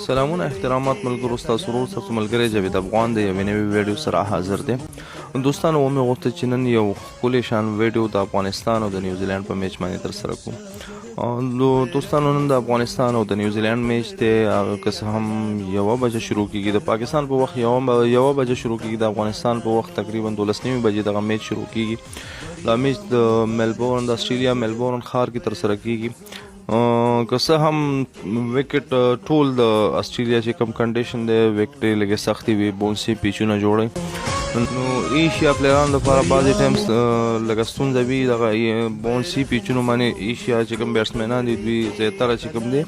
سلامونه احترامات ملګرو، ستاسو ورور، ستاسو ملګری جاوید افغان د یوې نوې ویډیو سره حاضر دی. دوستانو، ومې غوښتل چې نن یو ښکلی شان ویډیو د افغانستان او د نیوزیلند په میچ باندې ترسره کوم. نو دوستانو، نن د افغانستان او د نیوزیلند میچ دی. هغه که څه هم 1 بجه شروع کیږي، د پاکستان په وخت 1 بجه شروع کیږي، د افغانستان په وخت تقریبا 12:30 بجې دغه میچ شروع کیږي. دا میچ د ملبورن، د استرالیا ملبورن ښار کې ترسره کیږي. که څه هم وکټ ټول د استرالیا چې کوم کنډیشن دی، وکټ یې لږې سختې وي، bouncy پیچونه جوړوي، نو ایشیا پلیرانو لپاره بعضې ټایمز لږه ستونزه وي. دغه bouncy پیچونو باندې ایشیا چې کوم بیټسمنان دي، دوی زیاتره چې کوم دی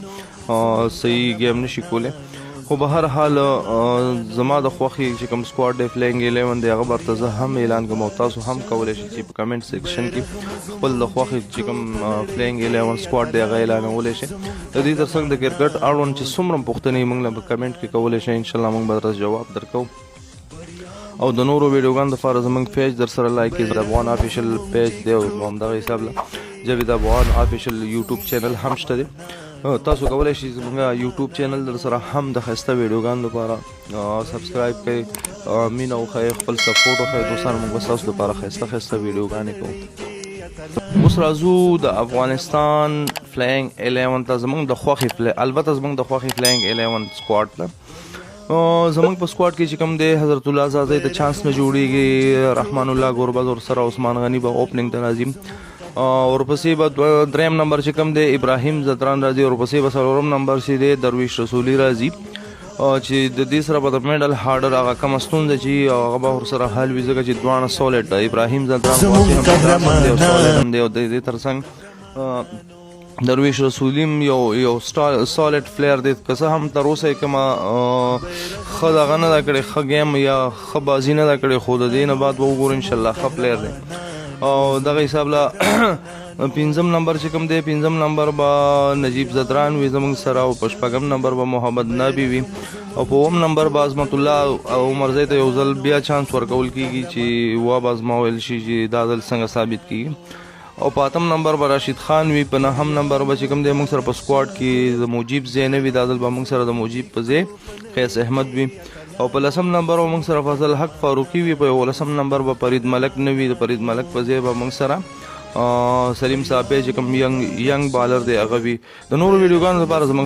صحیح game نشي کولی. خو به هر حال زما د خوښې چې کوم squad دی، playing 11 دی، هغه برته زه هم اعلان کوم او تاسو هم کولی شئ چې په comment section کې خپل د خوښې چې کوم playing 11 squad دی، هغه اعلانولی شئ. د دې ترڅنګ د کرکټ اړوند چې څومره پوښتنې موږ له په کمنټ کې کولی شئ، انشاءالله موږ به درته جواب درکوو. او د نورو ویډیوګانو لپاره زمونږ page در سره like، د افغان official page دی او همدغه حساب له جاوید افغان official YouTube channel هم شته دی. تاسو کولی شئ زمونږ YouTube channel در سره هم د ښایسته ویډیوګانو لپاره subscribe کړئ، مینه وښیئ، خپل support وښیئ. دوستانو، موږ به ستاسو لپاره ښایسته ښایسته ویډیوګانې کوو. اوس راځو د افغانستان playing 11 ته، زمونږ د خوښې play البته زمونږ د خوښې playing 11 squad ته. زمونږ په squad کې چې کوم دی، حضرت الله ځاځی ته چانس نه جوړیږي، رحمان الله ګربز ورسره عثمان غني به opening ته راځي. ورپسې به دریم نمبر چې کوم دی، ابراهیم ځدران راځي. ورپسې به څلورم نمبر چې دی، درویش رسولي راځي، چې د دې سره به د middle order هغه کومه ستونزه چې هغه به ورسره حل وي، ځکه چې دواړه solid ده. ابراهیم ځدران زموږ هم دی او قهرمانان. solid هم دی او د دې ترڅنګ درویش رسولي هم یو solid player دی. که څه هم تر اوسه یې کومه ښه دغه نه ده کړې، ښه game یا ښه بازي نه ده کړې، خو د دې نه بعد به وګورو، انشاءالله ښه player دی. او دغه حساب له پنځم نمبر چې کوم دی، پنځم نمبر به نجیب ځدران وي زموږ سره او په شپږم نمبر به محمد نبي وي او په اووم نمبر به عظمت الله او عمرزی ته یو ځل بیا چانس ورکول کیږي چې وا به ازمویل شي چې دا ځل څنګه ثابت کیږي. او په اتم نمبر به راشد خان وي. په نهم نمبر به چې کوم دی، موږ سره په squad کې د مجیب ځای نه وي، دا ځل به موږ سره د مجیب په ځای قیس احمد وي. او په لسم نمبر به موږ سره فضل حق فاروقي وي. په یولسم نمبر به فرید ملک نه وي، د فرید ملک په ځای به موږ سره سلیم صاحب چې کوم young bowler دی، هغه وي. د نورو ویډیوګانو لپاره زموږ